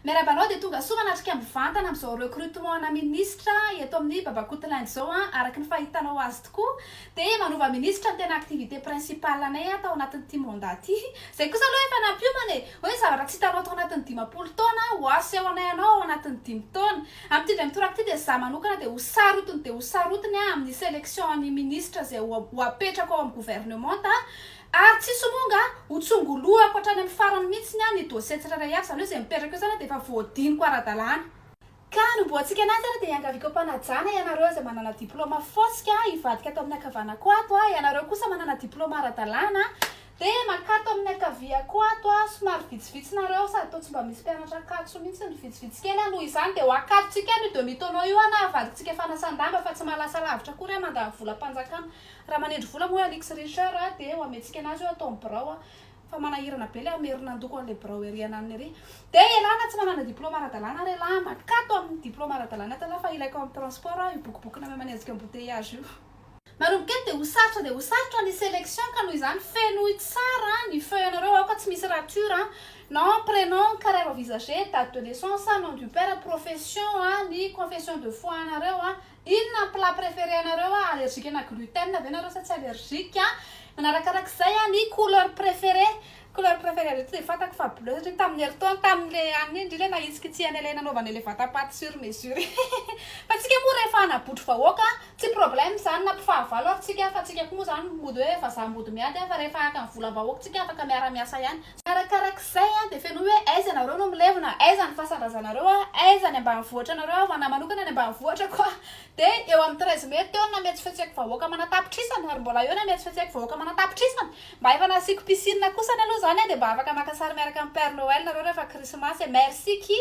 Miarahaba anao dia tonga soa manatrika mivantana amin'izao recrutement ana ministra eto amin'ny Babakotoland izao an, araka ny fahitanao azy tokoa dia manova ministra ny tena activité principale anay tao anatin'ity mandat ity. Izay kosa aloha efa nampiomana e! Hoe ny zavatra tsy hitanao tao anatin'ny 50 taona ho asehonay anao ao anatin'ny 5 taona. Amin'ity indray mitoraka ity dia za manokana dia ho sarotiny dia ho sarotiny amin'ny sélection ny ministra izay ho apetrako ao amin'ny gouvernementa ary tsy somonga ho tsongolohako hatrany amin'ny farany mihitsiny ny dossier tsirairay avy, izany hoe izay mipetraka eo izany dia efa voadiniko ara-dalàna. Ka hanombohantsika anazy ary dia iangaviako am-panajana ianareo izay manana diploma fosika hivadika ato amin'ny ankavanako ato, ianareo kosa manana diploma ara-dalàna dia mankato amin'ny ankaviako ato, somary vitsivitsy nareo sady toa tsy mba misy mpianatra Ankatso mihitsy ny vitsivitsy kely, noho izany dia ho akatontsika any io demi-tonneau io na avadintsika fanasan-damba fa tsy mahalasa lavitra akory mandany volam-panjakana. Raha manendry vola moa i Alix Richard dia ho amentsika anazy io atao amin'ny birao. Fa manahirana be le hamerina handoko an'le birao ery ananona ery. Dia elah na tsy manana diploma ara-dalàna ary elah makato amin'ny diploma ara-dalàna ato elah fa ilaiko amin'ny transport io bokobokona mahay manenjika embouteillage io. Manomboka eto dia ho sarotra dia ho sarotra ny selection ka noho izany fenoy tsara ny feuille anareo aoka tsy misy rature, nom, prénom, carrière envisagée, date de naissance, nom du père, profession, ny confession de foi anareo, inona ny plat préféré anareo, allergique ana gluten ve nareo sa tsy allergique, manarakarak'izay ny couleur préférée, couleur préférée reto dia fantako fa bleu satria tamin'ny herintaona tamin'le anina iny ndry le nahitsikitsihana ilay nanaovana ilay vatapaty sur mesure fa tsika moa rehefa hanabotry vahoaka tsy problème zany na mpifahavalo ary tsika fa tsika koa moa zany mody hoe vazaha mody miady fa rehefa haka ny volam-bahoaka tsika afaka miara-miasa ihany. Arakarak'izay dia fenoy hoe aiza nareo no milevina, aiza ny fasan-drazanareo, aiza ny ambanivohitra anareo, fa na manokana ny ambanivohitra koa dia eo amin'ny 13 mai teo no nametsifetseko vahoaka manatapitrisany ary mbola eo nametsifetseko vahoaka manatapitrisany. Mba efa nasiako piscine kosany aloha zany dia mba afaka maka sary miaraka amin'ny Père Noël nareo rehefa krismasy e, merci ki.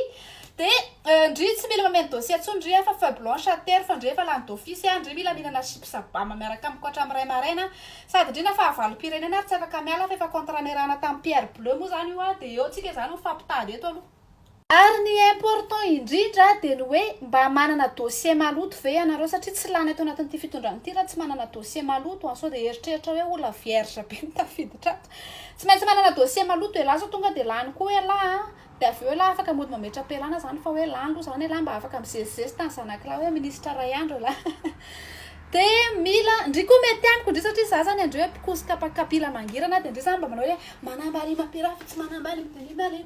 Dia ndry tsy mila mameno dossier intsony ndry fa feuille blanche atery fa ndry efa lany d'office ndry mila mihinana chips bama miaraka amiko hatramin'ny 1 maraina sady ndry na fahavalom-pirenena ary tsy afaka miala fa efa contrat niarahana tamin'ny Pierre Bleu moa zany io dia eo tsika zany mifampitady eto aloha. Ary ny important indrindra dia ny hoe mba manana dossier maloto ve ianareo satria tsy lany ato anatin'ity fitondrana ity raha tsy manana dossier maloto sao dia eritreritra hoe olona vierge be no tafiditra ato. Tsy maintsy manana dossier maloto elah sao tonga dia lany koa elah dia avy eo elah afaka mody mametra-pialana zany fa hoe lany aloha zany elah mba afaka mizesizesy tany zanak'lahy hoe minisitra ray andro elah. Dia mila, ndry koa mety amiko ndry satria za zany andreo hoe mpikosoka kapila mangirana dia ndry zany mba manao hoe manambady mampirafy tsy manambady manambady.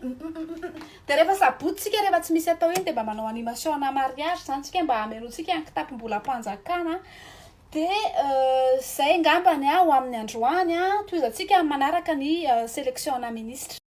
Dia rehefa sabotsy tsika rehefa tsy misy atao iny dia mba manao animation ana mariage zany tsika mba hamenoantsika ny kitapom-bolam-panjakana. Dia zay ngambany ho amin'ny androany tohizantsika manaraka ny sélection ana ministre.